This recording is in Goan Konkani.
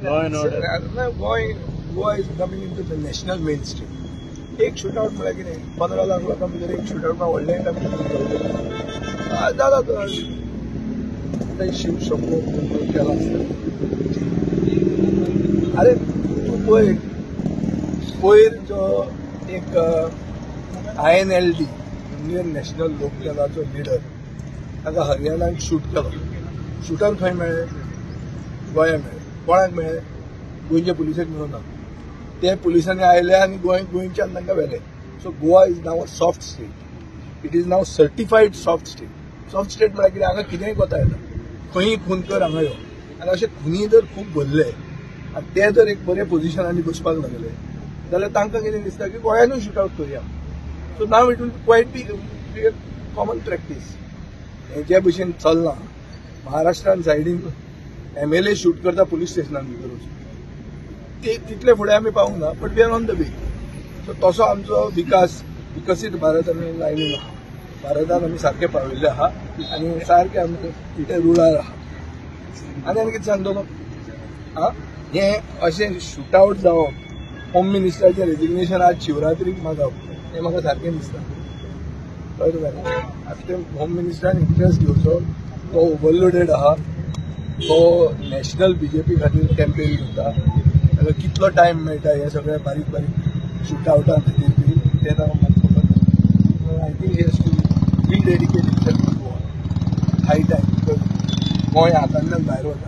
Law and order. Goa Goa is coming into the national mainstream. एक शूटआउट म्हळ्यार कितें, 15 लाख लोकां भितर एक शूटआउट म्हळ्यार व्हडलें जाता. आतां शिव शंभो केला आसता. अरे, तूं पळय, पयर जो एक आयएनएलडी, इंडियन नॅशनल लोकदलाचो लिडर, ताका हरियाणान शूट केलो. शूटर खंय मेळ्ळे? गोंया मेळ्ळे. कोणाक मेळ्ळे? गोंयच्या पुलिसेक मेळूंक ना. ते पुलिसांनी आयले आनी गोंय गोंयच्यान तांकां व्हेले. So Goa is now a soft state. It is now certified soft state. Soft state म्हळ्यार कितें? हांगा कितेंय कोता येता, खंयी खून कर, हांगा यो. आनी अशे खुनी जर खूब भरले आनी ते जर एक बरे पोजिशनांनी बसपाक लागले जाल्यार तांकां कितें दिसता की गोंयानूय शूट आवट करुया. So now it will quite be common practice. हे जे भशेन चल्लां महाराष्ट्रान सायडीन, एमएलए शूट करता पुलीस स्टेशनान भितर वचून, ते तितले फुडें आमी पावूंक ना, but we are on the way. So तसो आमचो विकास, विकसीत भारत आमी लायनीन आहा. भारतान आमी सारके पाविल्ले आहा आनी सारके आमी ते रुळार आहा. आनी आनी कितें सांगतलो? आं, हें अशें शूट आवट जावप, होम मिनिस्टराचें रेजिग्नेशन आज शिवरात्रीक मागप, हें म्हाका सारकें दिसना. कळ्ळें तुका? आतां ते होम मिनिस्टरान इंट्रस्ट घेवचो. तो ओवरलोडेड आहा. तो नॅशनल बीजेपी खातीर कॅम्पेन करता. ताका कितलो टायम मेळटा हे सगळे बारीक बारीक शूट आवटा खातीर बी, तें ताका म्हाका खबर ना. I think he has to rededicate himself to Goa. High time, because Goa हातांतल्यान भायर वता.